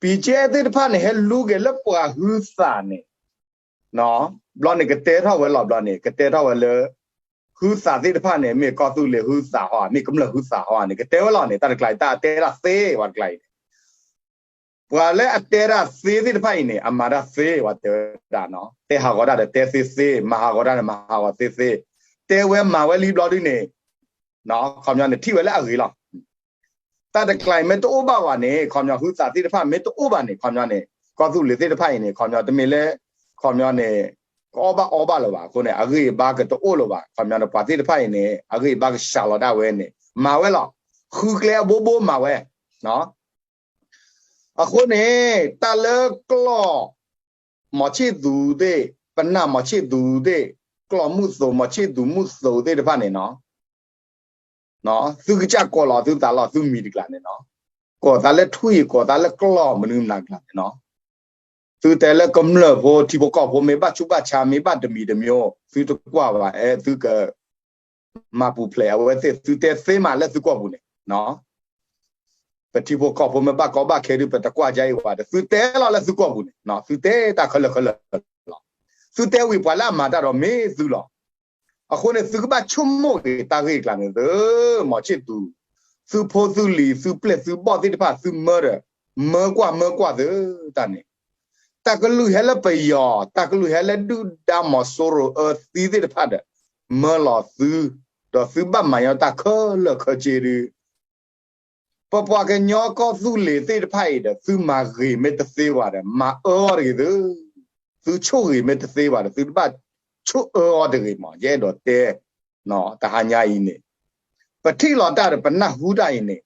BGF သ့ၣ်တဖၣ်န့ၣ် ဟဲလူၤက့ၤလၢပှၤဟုသးန့ၣ်, ဘျီန့ၣ်ကတဲထီၣ်ဝဲလီၤ, ဘျီန့ၣ် ကတဲထီၣ်ဝဲလၢ ဟုသးသ့ၣ်တဖၣ်န့ၣ် မ့ၢ်ကီၢ်သူလ့ၤဟုသးဟီဧါ, မ့ၢ်ကမျၢၢ်ဟုသးဟီဧါန့ၣ် ကတဲဝဲလီၤန့ၣ်, တၢ်တကျါအံၤ တၢ်အတဲဒၣ်သ့ဝဲတကျါအံၤန့ၣ် ပှၤလၢအတဲဒၣ်သ့သ့ၣ်တဖၣ်အံၤန့ၣ် အမၤတၢ်သ့ဝဲတဲဝဲဒၣ်နီၤ, တဲဟးဂီၤတၢ်ဒီးတဲသ့သ့, မၤဟးဂီၤတၢ်န့ၣ် မၤဟးဂီၤသ့သ့, တဲဝဲမၤဝဲလံဘျီဒုန့ၣ် ခီပညီန့ၣ် ထံၣ်ဝဲလၢအဂ့ၤလီၤ. တၢ်တကျါအံၤမ့ၢ်တအိၣ်ဘၣ်ဝဲန့ၣ် ခီပညီဟုသးသ့ၣ်တဖၣ်မ့ၢ်တအိၣ်ဘၣ်န့ၣ် ခီပညီန့ၣ် ကီၢ်သူလ့ၤသ့ၣ်တဖၣ်အံၤန့ၣ် ခီပညီတမ့ၢ်လၢ ခီပညီန့ၣ် ကအီၣ်ဘၣ်အီဘၣ်လၢၤဘၣ်အဃိန့ၣ် အဂံၢ်အဘါကတအိၣ်လၢၤဘၣ်, ခီပညီန့ၣ် ပှၤသ့ၣ်တဖၣ်အံၤန့ၣ် အဂံၢ်အဘါကစှၤလီၤဒၣ်ဝဲန့ၣ် မၤဝဲလီၤ, ဃုကျဲအဘိဘိမၤဝဲ အဃိန့ၣ် တၢ်လၢကျီၢ် မီၤဆ့ၣ်သူးသ့ၣ်, ပနၢ်မီၤဆ့ၣ်သူးသ့ၣ်, ကျီၢ်မုၢ်သိး မီၤဆ့ၣ်သူးမုၢ်သိးသ့ၣ်တဖၣ်န့ၣ်နီၤ, သုကစၢ်ကိးလီၤသုသးလီၤ သုမံၤတကျါန့ၣ်နီၤ, ကိးသးလၢထွံၣ်ကိးသးလၢကျီၢ်မနုၤမနုၤတကျါန့ၣ်နီၤ, သုတဲလၢကမျၢၢ်ဖိထံဖိကီၢ်ဖိမ့ၢ်ဘၣ်ဆူးဘၣ်ဆါ မ့ၢ်ဘၣ်တမံၤတမံၤ သုတကွၢ်ဘၣ် အဲ သုက မၤပူၤဖျဲးအဝဲသ့ၣ် သုတဲသ့မးလၢသုကီၢ်ပူၤန့ၣ်, ပထံဖိကီၢ်ဖိမ့ၢ်ဘၣ်ကီဘၣ်ခဲဒုး ပတကွၢ်ကါအံၤဝဲဒီး သုတဲလီၤလၢသုကီၢ်ပူၤန့ၣ် သုတဲတၢ်ခဲလၢာ်ခဲလၢာ်လီၤ. သုတဲဝံၤပှၤလၢအမၤတၢ်ဒီးမ့ၢ်သုလီၤ. အဃိန့ၣ် သုကဘၣ်ဆိကမိၣ်က့ၤတၢ်ဂ့ၢ်တကျါန့ၣ် သု မီၤဆ့ၣ်သူး, သုဖိသုလံၤ သုပျဲၢ်သုဘီၣ်သ့ၣ်တဖၣ် သုမၢဒီး မၢကွၢ်မၢကွၢ်သုတၢ်န့ၣ် တၢ်ကလုၢ်ဟဲလၢပယီၤ တၢ်ကလုၢ်ဟဲလၢဒုၣ်ဒါမီၤစိရိၤအၢသံသ့ၣ်တဖၣ်ဒီး မၢလီၤသု, ဒီးသုဘၣ်မၤညီတၢ်ခဲလၢာ်ခဲဆ့ဒုး ပပှၤကညီကီၢ်သူလ့ၤသ့ၣ်တဖၣ်အံၤဒီး သုမၤဂ့ၤမ့ၢ်တသ့ဘၣ်ဒီး မၤအၢအီၤတဂ့ၤသု, သုဆိၣ်ဂ့ၤမ့ၢ်တသ့ဘၣ်ဒီး သုတဘၣ်ဆိၣ်အၢအီၤတဂ့ၤမး ယအဲၣ်ဒိးတဲ, တဟါညါအံၤန့ၣ် ပထံၣ်လီၤတၢ်ဒီးပနၢ်ဟူတၢ်အံၤန့ၣ်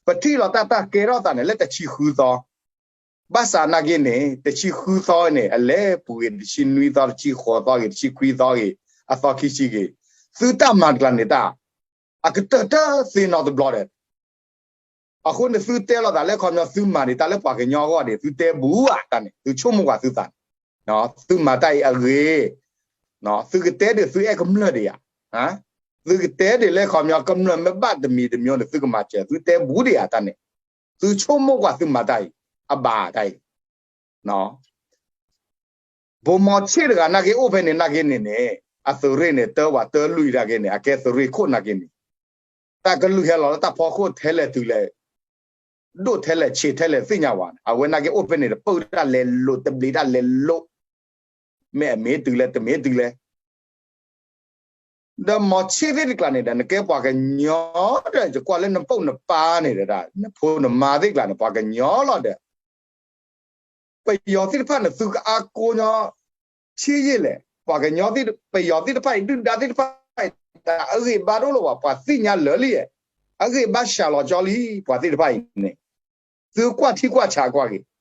ပထံၣ်လီၤတၢ်တၢ်ကဲထီၣ်သးန့ၣ် လၢတဆံဃုသီ, ဘၣ်ဆၣ်နာ်က့န့ၣ် တဆံဃုသီန့ၣ် အလဲၤပူၤဂ့ၤ တဆံနွံသီ တဆံဃိးသီဂ့ၤ တဆံခွံသီဂ့ၤ အသီခံဆံဂ့ၤ, သုတၢ်မၤတကျါန့ၣ်တၢ် အကတၢၢ်တၢ်သ့နီတဘျီဒီး အဃိန့ၣ် သုတဲလီၤသးလၢခီပညီ သုမၤန့ၣ် တၢ်လၢပှၤကညီအဂီၢ်န့ၣ် သုတဲဘူးဧါတၢ်န့ၣ် သုဆိကမိၣ်ကွၢ်သုသးန့ၣ်, သုမၤတၢ်အံၤအဂ့ၤ, သုကတဲဒ်သုအဲၣ်ကမျၢၢ်ဒံးဧါ, သုကတဲဒ်လၢခီပညီ ကမျၢၢ်မ့ၢ်ဘၣ်တမံၤတမံၤန့ၣ် သုကမၤစၢၤ သုတဲဘူးဒံးဧါတၢ်န့ၣ်, သုဆိကမိၣ်ကွၢ်သုမၤတၢ်အံၤ အဘၣ်တၢ်အံၤ ဗိုလ်မှူးချစ်တဂၤနာ်က့အိၣ်ဖဲန့ၣ်နာ်က့န့ၣ်န့ၣ် အသုးရ့ၣ်န့ၣ် တၢဝးတၢလွံၢ်နာ်က့န့ၣ် အကဲသုးရ့ၣ်ခိၣ်နာ်က့န့ၣ် တၢ်ကလုၢ်ဟဲလီၤလၢတၢ်ဖီခိၣ်ထဲလဲၣ်တုၤလဲၣ် ဒိၣ်ထဲလဲၣ်ဆံးထဲလဲၣ်သ့ၣ်ညါဝဲန့ၣ် အဝဲနာ်က့အိၣ်ဖဲန့ၣ် တပၢၢ်တၢ်လဲၤလိာ် တဘျံးတၢ်လဲၤလိာ် မ့ၢ်အမ့ၢ်တုၤလဲၣ် တမ့ၢ်တုၤလဲၣ် ဒီးမီၤဆ့ၣ်သ့ၣ်တကျါန့ၣ်ဒီး နကဲပှၤကညီဒီး ယကွၢ်လၢနပိာ်နပၢ်န့ၣ်ဒီး နဖိနမါသ့ၣ်တကျါန့ၣ် ပှၤကညီလီၤဒီး ပယီၤသ့ၣ်တဖၣ်န့ၣ် သုကအါကိးညီ ဆံးယံာ်လဲၣ် ပှၤကညီ ပယီၤသ့ၣ်တဖၣ်အံၤ ဒုၣ်ဒါသ့ၣ်တဖၣ်အံၤ တၢ်အဂံၢ်ဘါတအိၣ်လၢၤဘၣ် ပှၤသ့ၣ်ညါလၢာ်လံ, အဂံၢ်ဘါစှၤလီၤကၠီလံ ပှၤသ့ၣ်တဖၣ်အံၤန့ၣ် သုကွၢ်ထံကွၢ်ဆးကွၢ်က့ၤ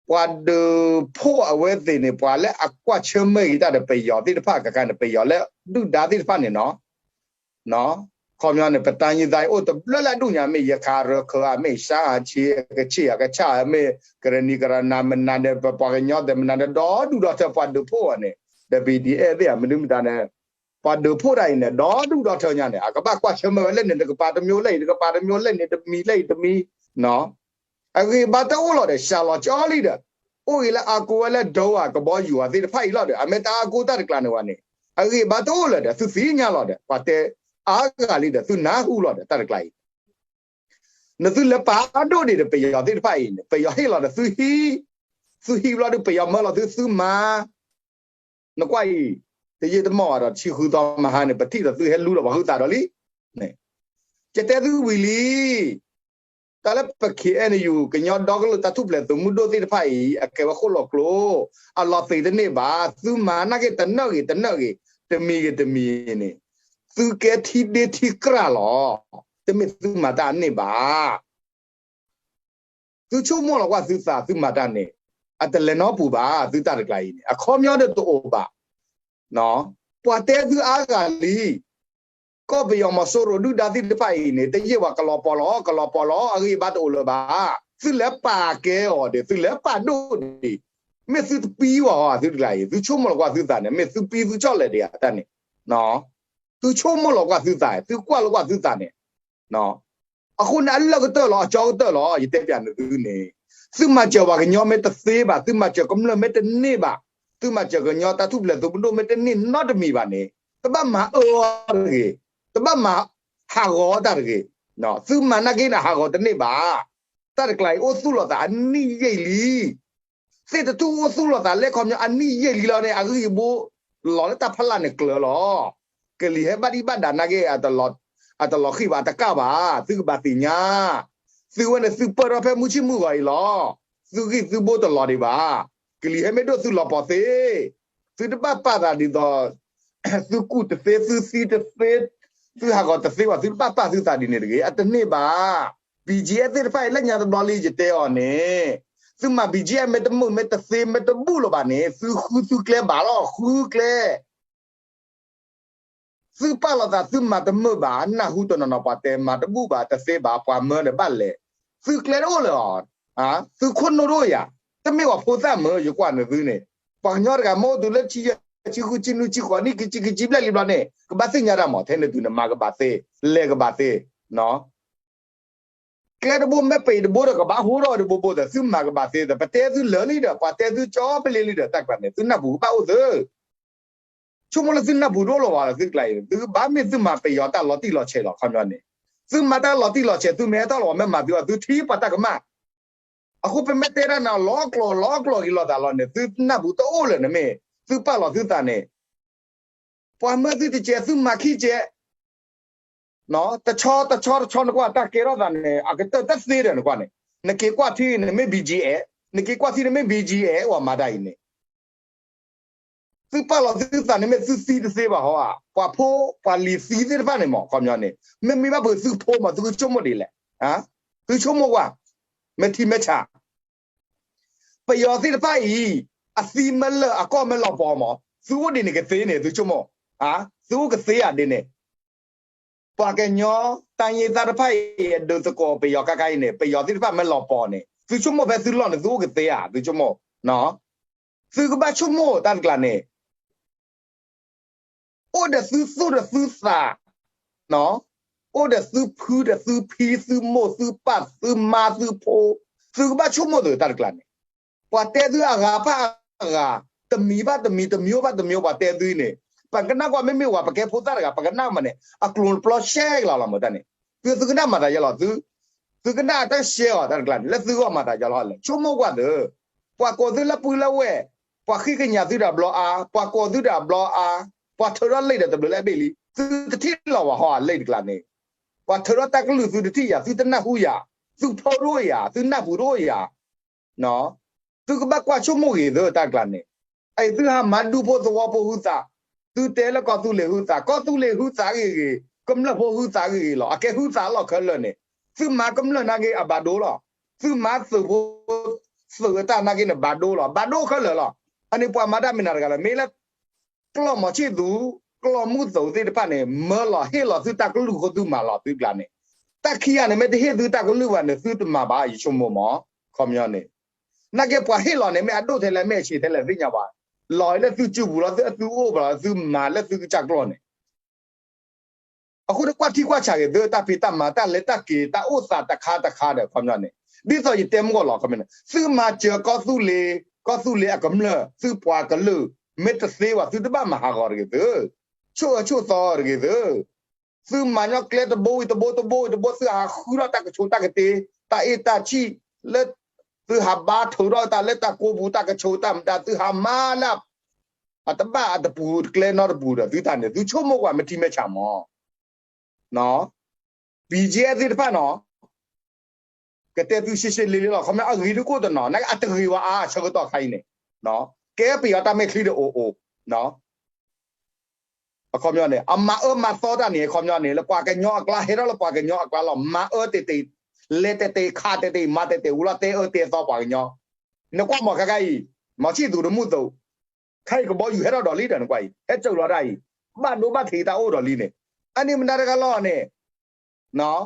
ပှၤဒုးဖှိၣ်အဝဲသ့ၣ်န့ၣ် ပှၤလၢအကွၢ်ဆၢၣ်မဲာ်ဂ့ၤတၢ်ဒီးပယီၤသ့ၣ်တဖၣ် ကကါန့ၣ် ပယီၤလၢဒုၣ်ဒါသ့ၣ်တဖၣ်န့ၣ်နီၤ ခီပညီန့ၣ် ပတၢ်ယံသးအိၣ်တဘျၢလၢအဒူၣ်ညါ မ့ၢ်ယခးရၢခၢဧါ မ့ၢ်ရှါအါဆံး ကဆံၣ်အကဆၣ် မ့ၢ်ကရနံၤကရနၤ မနုၤဒီး ပပှၤကညီသ့ၣ် မနုၤဒီး ဒီဒူၣ်ဒီထၢ ပှၤဒုးဖှိၣ်အီၤန့ၣ် ဒီး ပီၣ်တီၣ်အဲၣ်သ့ၣ် မနုၤမတၤန့ၣ် ပှၤဒုးဖှိၣ်တၢ်အံၤန့ၣ် ဒီဒူၣ်ဒီထၢညါန့ၣ် အကဘၣ်ကွၢ်ဆၢၣ်မဲာ်ဝဲလၢန့ၣ် တကပၤတမံၤလၢအံၤ တကပၤတမံၤလၢန့ၣ် တမံၤလၢအံၤတမံၤ အဂံၢ်ဘါတအိၣ်လီၤဒီး စှၤလီၤကၠီလံဒီး အိၣ်ဂ့ၤလၢအါကိးဝဲလၢဒိဝၤကဘီယူၤအသ့ၣ်တဖၣ်အံၤလီၤဒီး အမ့ၢ်တၢ်အါကိးတၢ်တကျါန့ၣ်ဝဲန့ၣ် အဂံၢ်ဘါတအိၣ်လၢၤဒီး သုသ့ၣ်ညါလီၤဒီး ပှၤတဲအါဂၤလံဒီး သုနၢ်ဟူလီၤဒီး တၢ်တကျါအံၤ နသုလဲၤပာ်ဒိၣ်ဒံးဒီး ပယီၤသ့ၣ်တဖၣ်အံၤန့ၣ် ပယီၤဟ့ၣ်လီၤဒီး သုဟံး သုဟံးဘျီဒီး ပယီၤမၢလီၤသု သုမၤ နကွၢ်အံၤ တယံာ်တမီၢ်ဘၣ်ဒီး ဆံဃုသီမဟါန့ၣ် ပထံၣ်ဒီးသုဟဲလူလီၤပှၤဟုသးဒီးလံ ယတဲသုဝံၤလံ တၢ်လၢပ ခ့ၣ်အဲၣ်ယူၣ် ကညီဒီကလုာ်တၢ်ထူၣ်ဖျဲးသုးမုၢ်ဒိၣ်သ့ၣ်တဖၣ်အံၤ အကဲဝဲဃိၣ်လီၤကျိ အလီၤသ့တန့ၢ်ဘၣ် သုမၤနာ်က့တနၢၣ်ဂ့ၤတနၢၣ်ဂ့ၤ တမံၤဂ့ၤတမံၤန့ၣ် သုကဲထံဒ့ထံကြၢ်လီၤ တမ့ၢ်သုမၤတၢ်အန့ၣ်ဘၣ် သုဆိကမိၣ်လီၤကွၢ်သုသးသုမၤတၢ်န့ၣ် အတလဲၤနီတပူၤဘၣ် သုတၢ်တကျါအံၤန့ၣ် အခီပညီဒီးတအိၣ်ဘၣ် ပှၤတဲသုအါဂၤလံ ကီၢ်ပယီၤမီၤစိရိၤဒုၣ်ဒါသ့ၣ်တဖၣ်အံၤန့ၣ် တယံာ်ဘၣ်ကလီၤပီၤလီၤ ကလီၤပီၤလီၤ အဂံၢ်ဘါတအိၣ်လၢၤဘၣ် သုလဲၤပာ်ကဲအီၤဒီး သုလဲၤပာ်ဒိၣ်ဒံး မ့ၢ်သုတပံဝဲဟီ သုတကျါအံၤ သုဆိကမိၣ်လီၤကွၢ်သုသးန့ၣ် မ့ၢ်သုပံသုကၠီၣ်လဲၣ်ဒံးဧါတၢ်န့ၣ် သုဆိကမိၣ်လီၤကွၢ်သုသး သုကွၢ်လီၤကွၢ်သုသးန့ၣ် အဃိန့ၣ် အလၢကတၢၢ်လီၤ အကၠီကတၢၢ်လီၤ ယတဲပျးနသုန့ၣ် သုမၤစၢၤပှၤကညီမ့ၢ်တသ့ဘၣ်, သုမၤစၢၤကမျၢၢ်မ့ၢ်တန့ၢ်ဘၣ်, သုမၤစၢၤကညီတၢ်ထူၣ်ဖျဲးသုးမုၢ်ဒိၣ်မ့ၢ်တန့ၢ်နီတမံၤဘၣ်န့ၣ်, တဘၣ်မၤအၢအီၤတဂ့ၤ, တဘၣ်မၤဟးဂီၤတၢ်တဂ့ၤ. သုမၤနာ်က့န့ၣ် ဟးဂီၤတန့ၢ်ဘၣ်. တၢ်တကျါအံၤ အိၣ်သူၣ်လီၤသးအနံၣ်ယံာ်လံ. သ့ၣ်တထူၣ်အိၣ်သူၣ်လီၤသးလၢခီပညီအနံၣ်ယံာ်လံလီၤန့ၣ် အဂံၢ်အဘါလီၤလၢတၢ်ဖီလာ်န့ၣ်ကျၢၤလီၤ. ကလံၤဟဲဘၣ်ဒံးဘၣ်ဒါနာ်က့ အတလီၤဃံၣ်ဘၣ်တကးဘၣ်, သုကဘၣ်သ့ၣ်ညါ. သုဝဲန့ၣ်သုပၢၢ်ထီၣ်ဖဲမုၢ်ဆ့ၣ်မုၢ်ဂီၤအံၤလီၤ. သုဂံၢ်သုဘိတလီၤဒံးဘၣ်. ကလံၤဟဲမ့ၢ်ဒိၣ်သုလီၤပီၤသ့, သုတဘၣ်ပာ်သးဒ်သိး သုကူၣ်တသ့ သုသံတသ့ သုဟးဂီၤတသ့ဘၣ် သုတဘၣ်ပာ်သုသးဒ်န့ၣ်တဂ့ၤ, အတန့ၢ်ဘၣ်. BGF သ့ၣ်တဖၣ်အံၤ လၢညါတဘျီလံယတဲအီၤန့ၣ်, သုမၤ BGF မ့ၢ်တမုာ်မ့ၢ်တသ့မ့ၢ်တဘူၣ်လၢၤဘၣ်န့ၣ် သုဃုသုကျဲဘၣ်လီၤ ဃုကျဲ သုပာ်လီၤသးသုမၤတမုာ်ဘၣ်, နၢ်ဟူတနီၤနီၤပှၤတဲမၤတဘူၣ်ဘၣ် တသ့ဘၣ် ပှၤမၢဒီးဘၣ်လဲၤ, သုကျဲတအိၣ်လၢၤအီၤ, သုခိၣ်နူာ်တအိၣ်ယၤ, တမ့ၢ်ပှၤဖိသၣ်မၢ ယကွၢ်န့ၣ်သုန့ၣ်, ပှၤကညီတဂၤမ့ၢ်အိၣ်တုၤလၢဆံယဲၢ် ဆံဃု ဆံနွံ ဆံဃိးနံၣ် ခံဆံခံဆံဘျဲၣ်လံဘျီန့ၣ် ကဘၣ်သ့ၣ်ညါတၢ်မး ထဲန့ၣ်တုၤန့ၣ် မၤကဘၣ်သ့, လဲၤကဘၣ်သ့ ကျဲတဘိမ့ၢ်ပံၤတဘိဒီး ကဘၣ်ဟိထီၣ်တဘိဘိဒီး သုမၤကဘၣ်သ့ဒီး ပတဲသုလၢာ်လံဒီး ပှၤတဲသုကၠီပလ့လံဒီး တၢ်တကျါန့ၣ် သုနၢ်ပူၤကဘၣ်အိၣ်သု, ဆိကမိၣ်လၢသုနၢ်ပူၤတအိၣ်လၢၤဘၣ်လၢသုကျါအံၤ, သုကဘၣ်မ့ၢ်သုမၤပယီၤတၢ်လီၤတံၢ်လီၤဆဲးလီၤ ခီပညီန့ၣ်, သုမၤတၢ်လီၤတံၢ်လီၤဆဲး သုမ့ၢ်ဟဲထီၣ်လၢၤဘၣ် မ့ၢ်မၤသုအီၤ သုထံၣ်ပှၤတၢ်ကမၣ်, အဃိပမ့ၢ်တဲတၢ်န့ၣ် လီၤကျိာ်လီၤကျိာ်က့ၤလိာ်သးလီၤန့ၣ် သုနၢ်ပူၤတအိၣ်လၢၤန့ၣ်မ့ၢ် သုပာ်လီၤသုသးန့ၣ်, ပှၤမၢသုတကဲ သုမၤခံကဲ တဆီတဆီတဆီနကွၢ်တၢ်ကဲထီၣ်သးန့ၣ် အကတၢၢ်တသ့ဒီးနကွၢ်န့ၣ်, နက့ၤကွၢ်ထံန့ၣ်မ့ၢ် BGF, နက့ၤကွၢ်ထံန့ၣ်မ့ၢ် BGF ဝဲမၤတၢ်အံၤန့ၣ်, သုပာ်လီၤသုသးန့ၣ်မ့ၢ်သုသံတသ့ဘၣ်ဟီဧါ, ပှၤဖိပှၤလံၤသံသ့ၣ်တဖၣ်န့ၣ်မး ခီပညီန့ၣ် မ့မ့ၢ်ဘၣ်ဖုးသုဖိမး သုကဆိကမိၣ်ဒ်လဲၣ်, သုဆိကမိၣ်ကွၢ်, မ့ၢ်ထံမ့ၢ်ဆး ပယီၤသ့ၣ်တဖၣ်အံၤ အသံမ့ၢ်လၢာ်အကီၢ်မ့ၢ်လီၤပီၤမး သုအိၣ်ဒ်န့ၣ်ကသ့န့ၣ် သုဆိကမိၣ်, သုအိၣ်ကသ့ဧါဒ်န့ၣ်, ပှၤကညီ တၢ်ယ့ၢ်သၣ်တဖၣ်အံၤ အဒုးသကိးပယီၤခါခါအံၤန့ၣ် ပယီၤသ့ၣ်တဖၣ်မ့ၢ်လီၤပီၤန့ၣ် သုဆိကမိၣ်ဖဲသုလီၢ်န့ၣ် သုအိၣ်ကသ့ဧါ သုဆိကမိၣ်, သုကဘၣ်ဆိကမိၣ်တၢ်တကျါန့ၣ် အိၣ်ဒီးသုသူၣ်ဒီးသုသး, အိၣ်ဒီးသုဖုဒီးသုဖံ သုမိၢ်သုပၢ်သုမါသုဖိ, သုကဘၣ်ဆိကမိၣ်သုတၢ်တကျါန့ၣ်, ပှၤတဲသုအဂၤဘၣ်အဂၤ, တမံၤဘၣ်တမံၤ တမျိုးဘၣ်တမျိုး ပှၤတဲသုန့ၣ်, ပကနၣ်ကွၢ်မ့မ့ၢ်ဝဲ ပကဲဖိသၣ်တဂၤ ပကနၣ်မးန့ၣ် အကျိၤပျီရှဲကလီၤလီၤမတၢ်န့ၣ်, သုသုကနၣ်မၤသးယဲလီၤ သုကနၣ်အတၢ်ရှဲအီၤတၢ်တကျါန့ၣ် လၢသုဂီၢ်မၤသးယဲလီၤလဲၣ် ဆိကမိၣ်ကွၢ်သု, ပှၤကိးသုလၢပုၢ်လၢဝဲၢ်, ပှၤဃ့ကညးသုဒၣ်ဘျီအါ, ပှၤကိးသုဒၣ်ဘျီအါ, ပှၤထုးထီၣ်လံာ်ဒီးတဘျုးလၢအဘ့ၣ်လံ, သုတထံၣ်လီၤဝဲဟီအလံာ်တကျါန့ၣ်, ပှၤထုးထီၣ်တၢ်ကလုၢ်သုတထံၣ်ယၤ သုတနၢ်ဟူယၤ, သုဖိတအိၣ်ယၤ သုနၢ်ပူၤတအိၣ်ယၤ သုကဘၣ်ကွၢ်ဆိကမိၣ်ဂ့ၤသုတၢ်တကျါန့ၣ်, အအံၤသုဟးမၤဒူဖိသဝီဖိဟုသး, သုတဲလၢကီၢ်သူလ့ၤဟုသး ကီၢ်သူလ့ၤဟုသးဂ့ၤဂ့ၤ ကမျၢၢ်ဖိဟုသးဂ့ၤဂ့ၤလီၤ အကဲဟုသးလီၤခဲလၢာ်န့ၣ်, သုမၤကမျၢၢ်နာ်က့အဘၣ်ဒိလီၤ, သုမၤသုးဖိ သုးအတၢ်နာ်က့န့ၣ် ဘၣ်ဒိလီၤ ဘၣ်ဒိခဲလၢာ်လီၤ, အန့ၣ်ပှၤမၤတၢ်မ့ၢ်နၤတဂၤလီၤ မ့ၢ်လၢ ကျီၢ်မီၤဆံၣ်သူ, ကျီၢ်မုၢ်သိးသ့ၣ်တဖၣ်န့ၣ် မၢလီၤဟ့ၣ်လီၤသုတၢ်ကလုၢ်ဃိသုမၤလီၤသုကျါန့ၣ်, တၢ်ခံဂၤန့ၣ် မ့ၢ်တဟ့ၣ်သုတၢ်ကလုၢ်ဘၣ်န့ၣ် သုတမၤဘၣ်ယဆိကမိၣ်မး, ခီပညီန့ၣ်, နာ်က့ပှၤဟ့ၣ်လီၤန့ၣ် မ့ၢ်အဒိၣ်ထဲလဲၣ် မ့ၢ်အဆံးထဲလဲၣ်သ့ၣ်ညါဘၣ်, လီၤလၢသုစုပူၤလီၤ သုအသုအိၣ်ဘၣ်လီၤ သုမၤလၢသုကစၢ်ကျီၢ်န့ၣ် အဃိတကွၢ်ထံကွၢ်ဆးဂ့ၤသုတၢ်ဖံးတၢ်မၤ တၢ်လဲၤတၢ်က့ၤ တၢ်အိၣ်သးတခါတခါဒီး ခီပညီန့ၣ်, ဒ်သိးယတဲမုၢ်ဂီၢ်လီၤ ခီပညီန့ၣ် သုမၤစၢၤကီၢ်သူလ့ၤ, ကီၢ်သူလ့ၤအကမျၢၢ် သုပှၤကလုာ် မ့ၢ်တသ့ဘၣ် သုတဘၣ်မၤဟးဂီၤတဂ့ၤသု, ဆိၣ်အၢဆိၣ်သီတဂ့ၤသု, သုမၤညီကျဲတဘိဝံၤတဘိ တဘိဝံၤတဘိ သုဟးဃုထီၣ်တၢ်ကဆိးတၢ်ကတ့ၤ တၢ်အ့ၣ်တၢ်ဆံၣ် လၢ သုဟးဘါထုးထီၣ်တၢ်လၢတၢ်ကိးပူၤ တၢ်ကဆိးတၢ်မတၤ သုဟးမၤလၢ အတဘၣ်အတပူၤတကျဲနီတပူၤဒီး သုတၢ်န့ၣ် သုဆိကမိၣ်ကွၢ်မ့ၢ်ထံမဲၢ်ဆးမး BGF သ့ၣ်တဖၣ်နီၤ ကတဲသုရှဲရှဲလ့လ့လီၤ ခီပညီအဂ့ၤဒုးကအိၣ်တနီၤ နာ်က့အတဂ့ၤဝဲအါ ဆၢကတီၢ်ခါအံၤန့ၣ် ကဲပယီၤတၢ်မဲာ်ချံဒီးအိၣ်အိၣ် အခီပညီန့ၣ် အမၤအၢမၤသီတၢ်န့ၣ် အခီပညီန့ၣ် လၢပှၤကညီအကျါ ဟဲထီၣ်လၢပှၤကညီအကျါလီၤ မၤအၢတဲာ်တဲာ် လဲၤတဲာ်တဲာ် ခးတဲာ်တဲာ် မၤတဲာ်တဲာ် ဝံၤလီၤတဲအၢတဲသီပှၤကညီ နကွၢ်မီၤခါခါအံၤ မီၤဆံၣ်သူတမုၢ်သူ ခဲအံၤကဘီယူၤဟဲထီၣ်ဒီးလံဒီးနကွၢ်အံၤ ဟဲစိာ်လီၤတၢ်အံၤ ဘၣ်ဒိဘၣ်ထံးတၢ်အိၣ်ဒီးလံန့ၣ် အန့ၣ်မတၤတဂၤလီၤန့ၣ်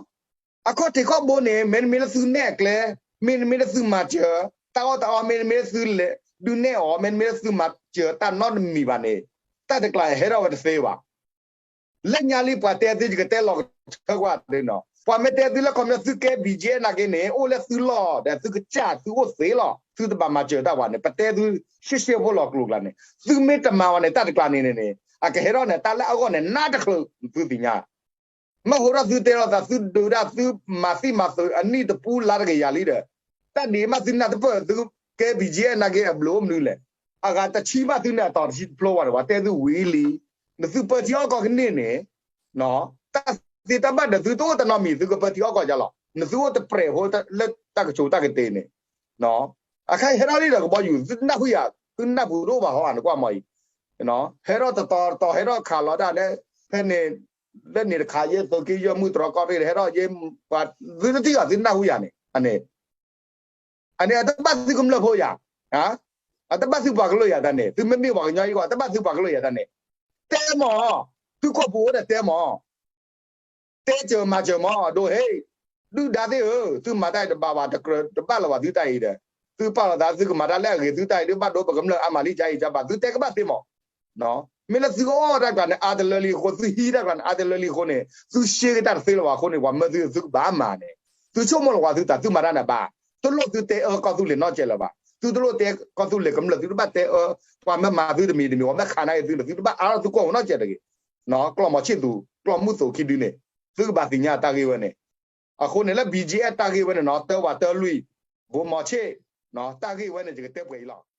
အခီၣ်ထံးခီၣ်ဘိန့ၣ် မ့တမ့ၢ်လၢသုနဲၣ်အကျဲ မ့တမ့ၢ်လၢသုမၤစၢၤ တၢ်အီၣ်တၢ်အီ မ့တမ့ၢ်လၢသုလဲၤဒုးနဲၣ်အီၤ မ့တမ့ၢ်လၢသုမၤစၢၤတၢ်နီတမံၤဘၣ်န့ၣ် တၢ်တကျါဟဲထီၣ်ဝဲတသ့ဘၣ် လၢညါလံပှၤတဲသ့ ယကတဲလီၤကထၢကွၢ်သ့နီၤ ပှၤမ့ၢ်တဲသုလၢခီပညီသုကဲ ဘီကၠ့အဲၣ်နာ်က့န့ၣ် အိၣ်လၢသုလီၢ်ဒီးသုကစၢ်သုအိၣ်သ့လီၤ သုတဘၣ်မၤစၢၤတၢ်ဘၣ်န့ၣ် ပတဲသု ရှဲရှဲဖိလီၤကျိၤကျါန့ၣ် သုမ့ၢ်တမၤဘၣ်န့ၣ် တၢ်တကျါန့ၣ်န့ၣ် အကဟဲထီၣ်န့ၣ် တၢ်လၢအဂီၢ်န့ၣ် နးတချုးသုသ့ၣ်ညါ မ့ၢ်ဟိထီၣ်သုတဲလိာ်သး သုဒုးဒၣ်သုမၤသံမၤသုးအနံၣ်တပူလါတကယၤလံဒီး တၢ်ဒ်မးသုနၢ်တပၢၢ်သုကဲ ဘီကၠ့အဲၣ်နာ်က့အဘျုးအိၣ်မနုၤလဲၣ်. အဂၤတဆံဘၣ်သုန့ၣ်အတီၤတဆံတဖျိဝဲဒီး ပှၤတဲသုဝံၤလံ နသုပၢထံအီၣ်ကီၢ်ကန့ၢ်န့ၣ် တၢ်သ့တၢ်ဘၣ်ဒီးသုတအိၣ်တနီတမံၤ သုကပၢထံအီၣ်ကီၢ်ကလီၤ. နသုအိၣ်တပြဲးဖိလၢတၢ်ကဆိးတၢ်ကတ့ၤန့ၣ် အခါဟဲထီၣ်လံဒီးကဘီယူၤ သုနၢ်ဟူယၤ သုနၢ်ဟူတအိၣ်ဘၣ်ဟီဧါ နကွၢ်မီၤအံၤ ဟဲထီၣ်တတီၤတတီၤ ဟဲထီၣ်ခးလီၤတၢ်လၢ ဖဲန့ၣ် လၢန့ၣ်တခါ ယဲသိက့ယဲၢ်မုၢ်တြီကီၢ်ရ့ၣ်ဒီး ဟဲထီၣ်ယဲ ပှၤသုတထံၣ်အီၤ သုနၢ်ဟူယၤန့ၣ် အန့ၣ် အန့ၣ်အတဘၣ်သုကမျၢၢ်ဖိယၤ အတဘၣ်သုပှၤကလုာ်ယၤတၢ်န့ၣ် သုမ့မ့ၢ်ပှၤကညီအံၤကီး အတဘၣ်သုပှၤကလုာ်ယၤတၢ်န့ၣ် တဲမီၤ သုကီၢ်ပူၤအိၣ်ဒီးတဲမီၤ တဲစၢၤမၤစၢၤမီၤ ဒိဟ့ၣ် ဒုၣ်ဒါသ့ၣ်ဧၢ သုမၤတၢ်အံၤတဘၣ်ဘၣ် တကြၢးတဘၣ်လၢၤဘၣ်သုတၢ်အံၤဒီး သုပာ်လီၤသး သုကမၤတၢ်လၢအဂ့ၤ သုတၢ်အံၤဒုးဘၣ်ဒိပကမျၢၢ်အါမးလံ ကါအံၤကါဘၣ် သုတဲကဘၣ်သ့မီၤ မ့ၢ်လၢသုကအီၣ်တၢ်ကျါန့ၣ် အါတလၢလံအဃိ သုဟံးတၢ်ကျါန့ၣ် အါတလၢလံအဃိန့ၣ် သုရှ့ကတၢ်တသ့လၢၤဘၣ်အဃိန့ၣ် ပှၤမၢသုသုကဘၣ်မၤန့ၣ် သုဆိကမိၣ်လီၤဝဲသုသး သုမၤတၢ်န့ၣ်ဘၣ် တလိၣ်သုတဲအၢကီၢ်သူလ့ၤနီတစဲးလၢၤဘၣ် သုတလိၣ်တဲကီၢ်သူလ့ၤကမျၢၢ် သုတဘၣ်တဲအၢ ပှၤမၢမၤသုတမံၤတမံၤ ပှၤမၢခးနါအံၤသုန့ၣ် သုတဘၣ်အါထီၣ်သုကီၢ်ပူၤနီတစဲးတဂ့ၤ ကျီၢ်မီၤဆ့ၣ်သူ ကျီၢ်မုၢ်သူခံဒုန့ၣ် သုကဘၣ်သ့ၣ်ညါတၢ်ဂ့ၢ်ဝဲန့ၣ် အဃိန့ၣ်လၢ ဘီကၠ့အဲၣ် တၢ်ဂ့ၢ်ဝဲန့ၣ်နီၤ တၢဝးတၢလွံၢ် ဘိမီၤဆ့ၣ် တၢ်ဂ့ၢ်ဝဲန့ၣ် ယကတဲပှဲၤအံၤလီၤ.